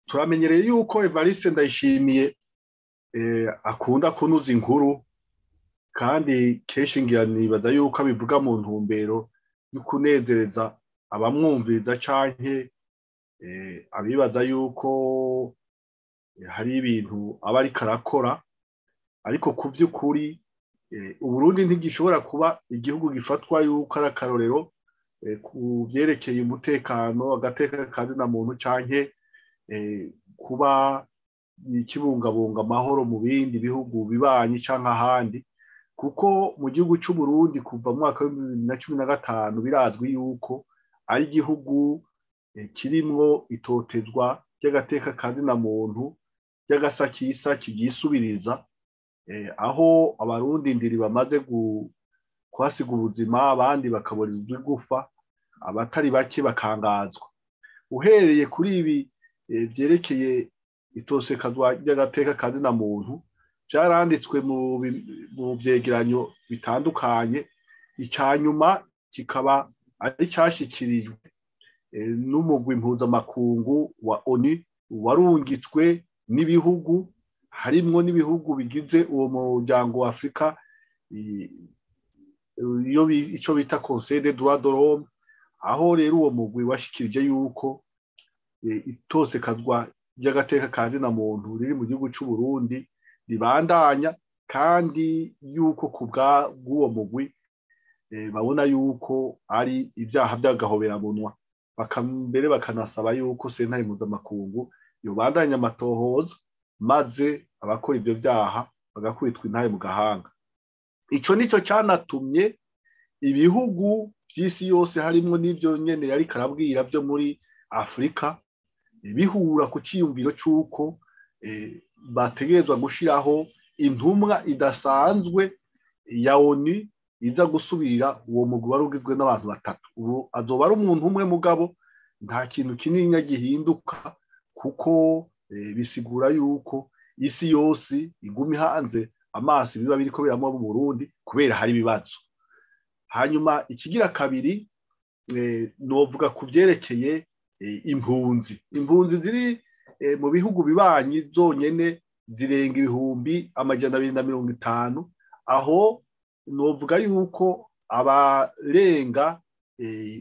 Turamenyereye yuko Evariste Ndayishimiye akunda kunuza inkuru, kandi kenshi ngira nibaza yuko abivuga mu ntumbero yo kunezereza abamwumviriza canke abibaza yuko hari ibintu aba ariko arakora, ariko ku vy'ukuri Uburundi ntigishobora kuba igihugu gifatwa yuko ari akarorero ku vyerekeye umutekano, agateka kazina muntu canke kuba ikibungabunga amahoro mu bindi bihugu bibanyi canke ahandi, kuko mu gihugu c'u Burundi kuva mu mwaka wa 2015 birazwi yuko ari igihugu kirimwo itotezwa ry'agateka kazina muntu ry'agasakisa kigisubiriza, aho abarundi ndiri bamaze kuhasiga ubuzima, abandi bakaburizwa igufa, abatari bake bakangazwa. Uhereye kuri ibi vyerekeye itosekazwa ry'agateka kazina muntu, vyaranditswe mu vyegeranyo bitandukanye, icanyuma kikaba ari cashikirijwe n'umugwi mpuzamakungu wa ONU warungitswe n'ibihugu, harimwo n'ibihugu bigize uwo muryango wa Afrika, iyo ico bita Conseil des droits de l'homme, aho rero uwo mugwi washikirije yuko itosekazwa ry'agateka kazina muntu riri mu gihugu c'u Burundi ribandanya, kandi yuko ku bw'uwo mugwi babona yuko ari ivyaha vy'agahoberabunwa, mbere bakanasaba yuko sentare mpuzamakungu yobandanya amatohoza maze abakora ivyo vyaha bagakubitwa intahe mu gahanga. Ico nico canatumye ibihugu vy'isi yose harimwo n'ivyo nyene yariko arabwira vyo muri Afrika bihura ku ciyumviro c'uko bategerezwa gushiraho intumwa idasanzwe ya ONU iza gusubira uwo mugwi wari ugizwe n'abantu batatu. Ubu azoba ari umuntu umwe mugabo nta kintu kinini gihinduka, kuko bisigura yuko isi yose iguma ihanze amaso ibiba biriko biramwa mu Burundi kubera hari ibibazo. Hanyuma ikigira kabiri, novuga ku vyerekeye impunzi. Impunzi ziri mu bihugu bibanyi zonyene zirenga 250,000, aho novuga yuko abarenga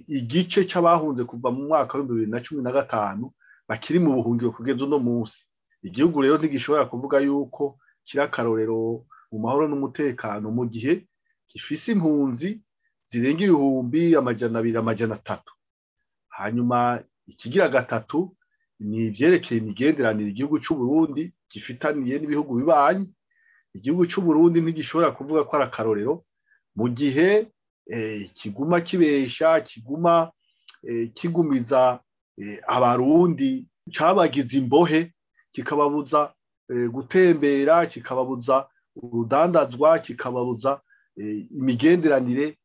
igice c'abahunze kuva mu mwaka wa 2015 bakiri mu buhungiro kugeza uno munsi. Igihugu rero ntigishobora kuvuga yuko kiri akarorero mu mahoro n'umutekano mu gihe gifise impunzi zirenga 200,000, 300,000. Hanyuma ikigira gatatu ni ivyerekeye imigenderanire igihugu c'u Burundi gifitaniye n'ibihugu bibanyi. Igihugu c'u Burundi ntigishobora kuvuga ko ari akarorero mu gihe kiguma kibesha, kiguma kigumiza abarundi cabagize imbohe, kikababuza gutembera, kikababuza urudandazwa, kikababuza imigenderanire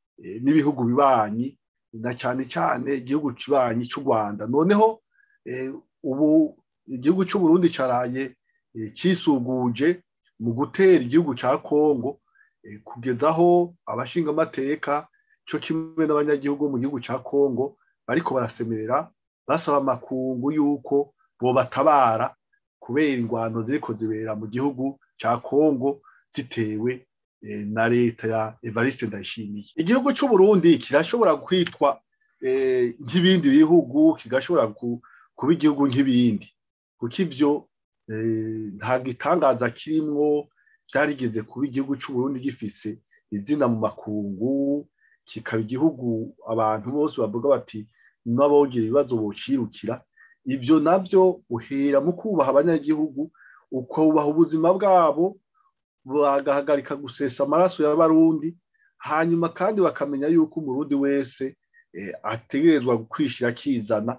n'ibihugu bibanyi, na cyane cyane igihugu kibanyi c'u Rwanda. Noneho ubu igihugu c'u Burundi caraye cisuguje mu gutera igihugu ca Kongo, kugeza aho abashingamateka co kimwe n'abanyagihugu mu gihugu ca Kongo bariko barasemerera basaba amakungu yuko bobatabara kubera ingwano ziriko zibera mu gihugu ca Kongo zitewe na leta ya Evariste Ndayishimiye. Igihugu c'u Burundi kirashobora kwitwa nk'ibindi bihugu, kigashobora kuba igihugu nk'ibindi, kuko ivyo nta gitangaza kirimwo. Vyarigeze kuba igihugu c'u Burundi gifise izina mu makungu, kikaba igihugu abantu bose bavuga bati n'abogira ibibazo bocirukira. Ivyo navyo uhera mu kubaha abanyagihugu, ukubaha ubuzima bwabo, bagahagarika gusesa amaraso y'abarundi, hanyuma kandi bakamenya yuko umurundi wese ategerezwa kwishira akizana,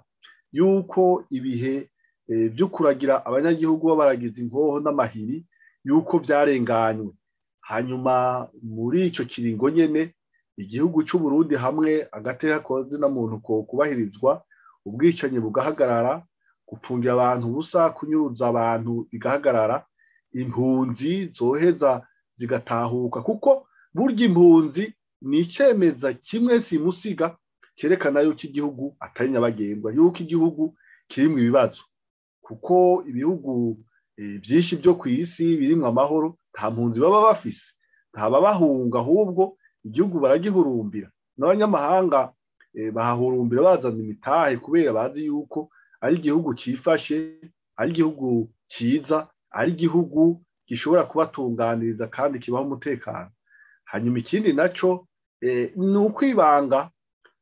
yuko ibihe vyo kuragira abanyagihugu babaragiza inkoho n'amahiri yuko vyarenganywe. Hanyuma muri ico kiringo nyene igihugu c'u Burundi hamwe agateka kozina muntu ko kubahirizwa, ubwicanyi bugahagarara, gupfungira abantu ubusa, kunyuruza abantu bigahagarara, impunzi zoheza zigatahuka, kuko burya impunzi ni icemeza kimwe simusiga cyerekana yuko igihugu atari nyabagendwa, yuko igihugu kirimwo ibibazo. Kuko ibihugu byinshi byo ku isi birimwo amahoro, nta mpunzi baba bafise, nta babahunga, ahubwo igihugu baragihurumbira, n'abanyamahanga bahahurumbira bazana imitahe, kubera bazi yuko ari igihugu cifashe, ari igihugu ciza, ari igihugu gishobora kubatunganiriza kandi kibaha umutekano. Hanyuma ikindi naco ni ukwibanga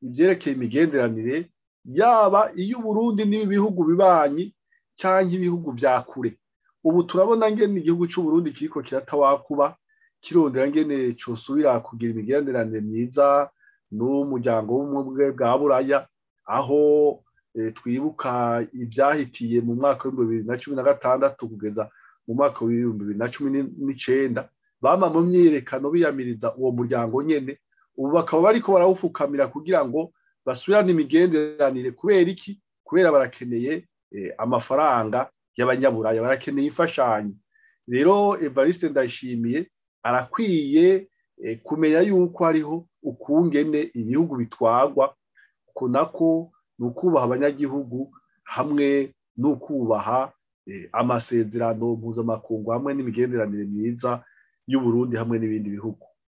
ivyerekeye imigenderanire, yaba iy'Uburundi n'ibihugu bibanyi canke ibihugu vya kure. Ubu turabona ngene igihugu c'Uburundi kiriko kiratawakuba, kirondera ngene cosubira kugira imigenderanire myiza n'umuryango w'ubumwe bwa Buraya, aho twibuka ivyahitiye mu mwaka w'ibihumbi bibiri na cumi na gatandatu kugeza mu mwaka w'ibihumbi bibiri na cumi n'icenda, bama mu myiyerekano biyamiriza uwo muryango nyene. Ubu bakaba bariko barawufukamira kugira ngo basubirane imigenderanire. Kubera iki? Kubera barakeneye amafaranga y'abanyaburaya, barakeneye imfashanyo. Rero Evariste Ndayishimiye arakwiye kumenya yuko hariho ukungene ibihugu bitwagwa, uko nako ni ukubaha abanyagihugu hamwe n'ukubaha amasezerano mpuzamakungu hamwe n'imigenderanire myiza y'Uburundi hamwe n'ibindi bihugu.